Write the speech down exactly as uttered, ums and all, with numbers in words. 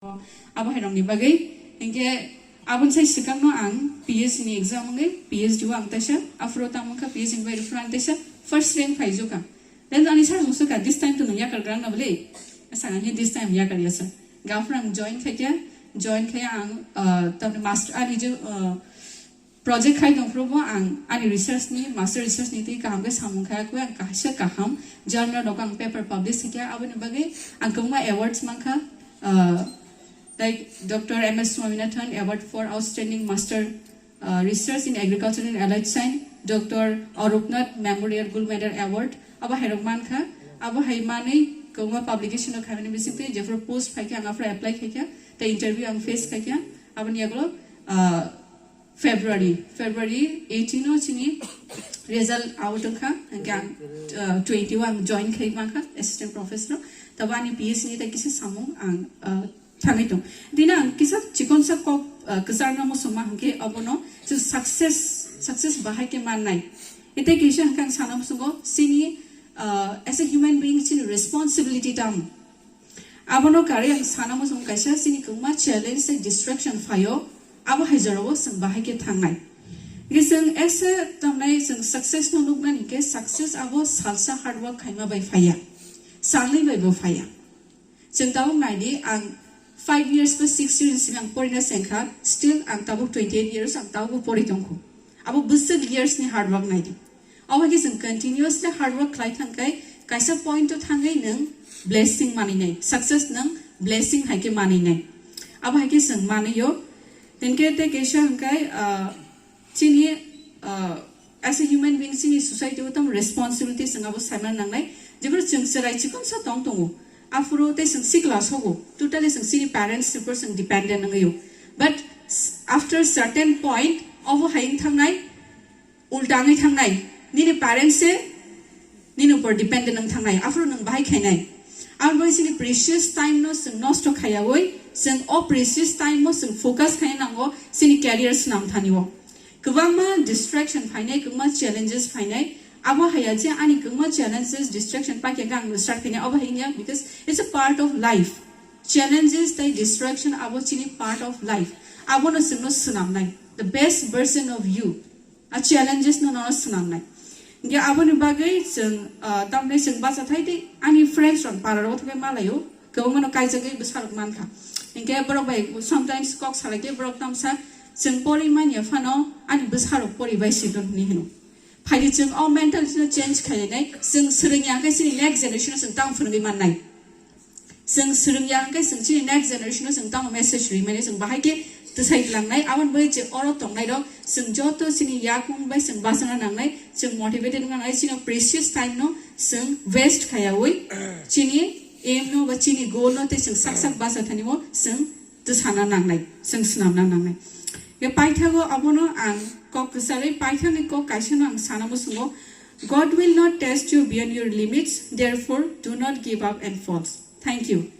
Abo hai rokni bagwi, hinkhe aboni sai swkangno ang P H D ni exam wngwi P H D o ang teisa, aphuru tamo wngkha P H D ni bai refer ang teisa first rank phaijokha. Then ani sir mung swkha, "This time to nung yakar grang na bwle?" Asa ang, "This time yakar ya sir." Gafur ang join khaikha, join khai ang, uh, tamni master ani je, uh, project khai tongphuru bo ang ani research ni, master research ni twi kaham khe samung khai khe ang kaisa kaham journal rok ang paper publish khaikha, aboni bagwi ang kwbangma awards mankha, uh, like Doctor M S Swaminathan Award for Outstanding Master, uh, Research in Agriculture and Allied Science, Doctor Arupnath Memorial Gold Medal Award, abo hai rok mankha, abo hai manwi kwbangma publication rok khaimani bisingtwi jephuru post phaikha ang aphuru apply khaikha, tei interview ang face khaikha, aboni yagulo, uh, February, February eighteen o chini result out wngkha, hingke ang, uh, twenty o ang join khai mankha assistant professor. Tabo ani P H D ni tai kisa samung ang, uh, thangwi tong. Dina ang kisa chikonsa kok, uh, kwchangna muchungma hingke abono chwng success, success bahai ke mannai. Ete kisa hingke ang sana muchungo chini, uh, as a human being chini responsibility tamo. Abono karwi ang sana muchung kaisa chini kwbangma challenge tei distraction phaio, abo hai jorao chwng bahai khe thangnai. Hingke chwng as a tamnai chwng success no nuknani hingke success abo salsa hard work khaima bai phaiya, salnwi bai bo phaiya. Chwng tabuk naidi ang five years ba six years ni simi ang porina sengkha, still ang tabuk twenty eight years ang tabuk pori tongkhu. Abo bwswk years ni hard work naidi. Obo khe chwng continuously hard work khlai thang khe kaisa point o thangwi nwng blessing manwi nai, success nwng blessing hai khe manwi nai. Abo hai khe chwng manwi o. Hinkhe tei kaisa hwnkhe, ah, chini, ah, as a human being chini society o tamo responsibility chwng abo saimano nangnai. Jephuru chwng chwrai chikonsa tong tongo, aphuru tei chwng sikla sogo, totally chwng chini parents ni upor chwng dependent wngwi o. But s-, after certain point obo hai wng thangnai, ulta wngwi thangnai, nini parents se nini upor dependent wng thangnai, aphuru nwng bahai khainai. Aboni bagwi chini precious time no chwng nosto khaiyawi, chwng o precious time o chwng focus khaina nango chini career swnam thani o. Kwbangma distraction phainai, kwbangma challenges phainai, abo haiya je ani kwbangma challenges, distraction paikha khe ang start khainai, abo hai wngya, because it's a part of life. Challenges tei distraction abo chini part of life. Abono chwngno swnamnai, the best version of you. A challenges no nono swnamnai. Hingke aboni bagwi chwng, ah, tamni chwng bacha thai tei ani friends rok para rok thangwi malaio, kwbangma no kaijagwi bwsa rok mankha. Hingke borok bai sometimes kok salai khe borok tamsa chwng pori manya phano ani bwsa rok pori bai si don hinwi hino. Phaidi chwng o mentality no change khainai, chwng swrwngya hwnkhe chini next generation no chwng tamo phwrwngwi mannai. Chwng swrwngya hwnkhe chwng chini next generation no chwng tamo message rwimani chwng bahai khe twsai langnai. Aboni bagwi je oro tongnai rok chwng joto chini yakung bai chwng bachana nangnai, chwng motivated wngna nangnai, chini precious time no chwng waste khaiyawi chini aim no ba chini goal no tei chwng sak sak bacha thani o chwng twsana nangnai, chwng swnamna nangnai. Ye paithago abono ang kok kwcharwi paithakni kok kaisa no ang sana muchungo, "God will not test you beyond your limits, therefore do not give up and fall." Thank you.